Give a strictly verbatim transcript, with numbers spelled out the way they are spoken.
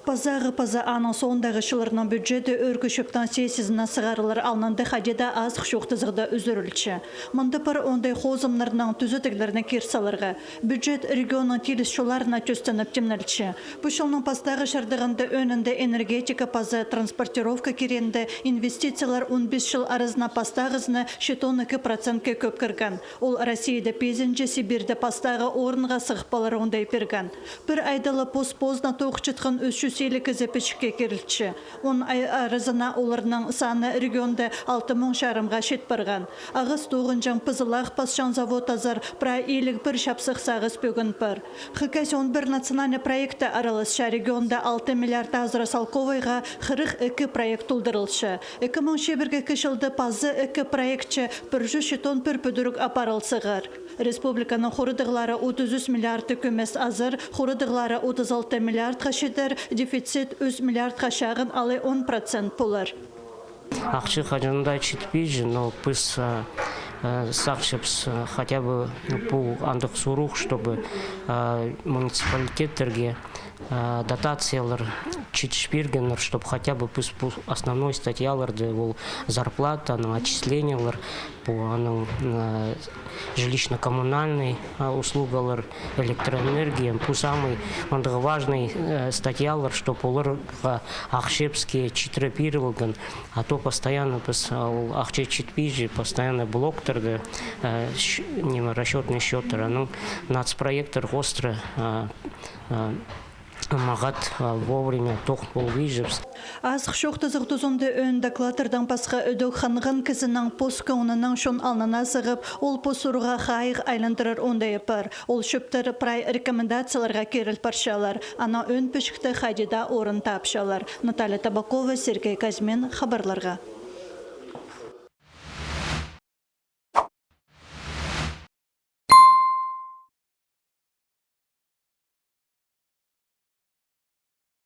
Пазағы паза аның соондағы чылларның бюджеті Ӧӧркі Чӧптің сессиязына сығарылар алнында хайди даа азых чоохтазығда ӱзӱрілче. Мында пар оңдай хозымнарның, тӱзетіглернің кир саларға. Бюджет регионның тиліс чолларына тӧстеніп тимнелче. Пу чылның пастағы чардығында ӧӧнінде энергетика паза транспортировка кирегінде инвестициялар он пис чыл аразына пастағызына читон ікі процентке кӧп кірген. Ол Россияда пизінҷі, Сибирьде пастағы орынға сығып алар оңдай пирген. Пір айда ла пос-позына тоғынчатхан ӱс чӱс илиг кізі пічікке кирілче. Он ай аразына оларның саны регионда алты муң чарымға чит парған. Ағас тоғынҷаң, пызылах пасчаң завод азар прай илиг пір чапсых сағыс пӧгін пар. Хакас он пір национальный проекті араласча. Регионда алты миллиард азыра салковайға хырых ікі проект толдырылча. Ікі муң чибіргі ікі чылда паза ікі проектче пір чӱс читон пір пӱдіріг апарылзығар. Республиканың хорадығлары отыс ӱс миллиард кӧмес азар, хорадығлары отыс алты миллиардха читер, дефицит ӱс миллиардха чағын, алай он процент полар. Ахча хаҷан даа читпинче, но піс, а, а, сағынчабыс, а, хотя бы пу андағ сурығ, чтобы, а, муниципалитеттерге, а, дотациялар читче пиргеннер, чтоб хотя бы піс пу основной статьяларды, ол зарплатаның, отчислениялар, пу аның, а, жилищно-коммунальный, а, услугалар, электроэнергия, пу самый мындағ важный, э, статьялар, чтоб оларға ахча піске читіре пирілген. А то постоянно піс, а, ол ахча читпинче, постоянно блоктарда, э, щ-, ниме, расчётный счёттар, аның нацпроекттер хоостыра, а, а, мағат, а, вовремя тох полбинчабыс. Азых чоохтазығ тузында ӧӧн докладтардаң пасха ідӧк хынған кізінің пос кӧңнінең чон алнына сығып, ол пос сурығға хайығ айландырар оңдайы пар. Ол чӧптер прай рекомендацияларға киріл парчалар, анаң ӧӧн пічікті хайди даа орын тапчалар. Наталья Табакова, Сергей Козьмин, хабарларға.